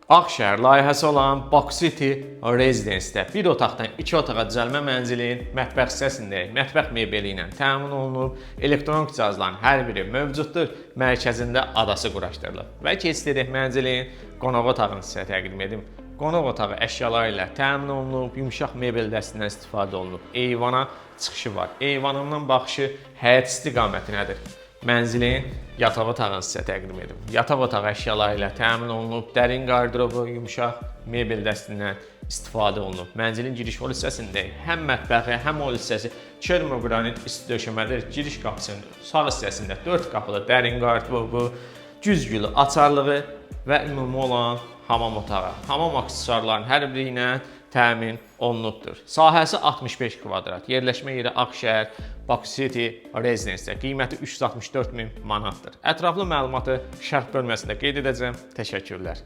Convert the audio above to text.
Ağşəhər layihəsi olan Baku City Residence-də bir otaqdan iki otağa düzəlmə mənzilin mətbəx hissəsindəyik. Mətbəx mebeli ilə təmin olunub, elektronik cihazların hər biri mövcuddur. Mərkəzində adası quraşdırılıb. Və keçid edək mənzilin qonaq otağını sizə təqdim edim. Qonaq otağı əşyaları ilə təmin olunub, yumşaq mebel dəstindən istifadə olunub. Eyvana çıxışı var. Eyvanından baxışı həyət istiqamətinədir. Mənzilin yataq otağını sizə təqdim edim. Yataq otağı əşyaları ilə təmin olunub, dərin qardırobu, yumşaq mebel dəstindən istifadə olunub. Mənzilin giriş hol hissəsində həm mətbəxi, həm hol hissəsi kermoqranit isti döşəmədir. Giriş qapısının sağ hissəsində 4 qapılı dərin qardırobu, güzgülü açarlığı və ümumi olan hamam otağı. Hamam aksesuarlarının hər biri ilə təmin olunubdur. Sahəsi 65 kvadrat. Yerləşmə yeri Ağşəhər, Baku City Residence-də. Qiyməti 364 min manatdır. Ətraflı məlumatı şərh bölməsində qeyd edəcəm. Təşəkkürlər.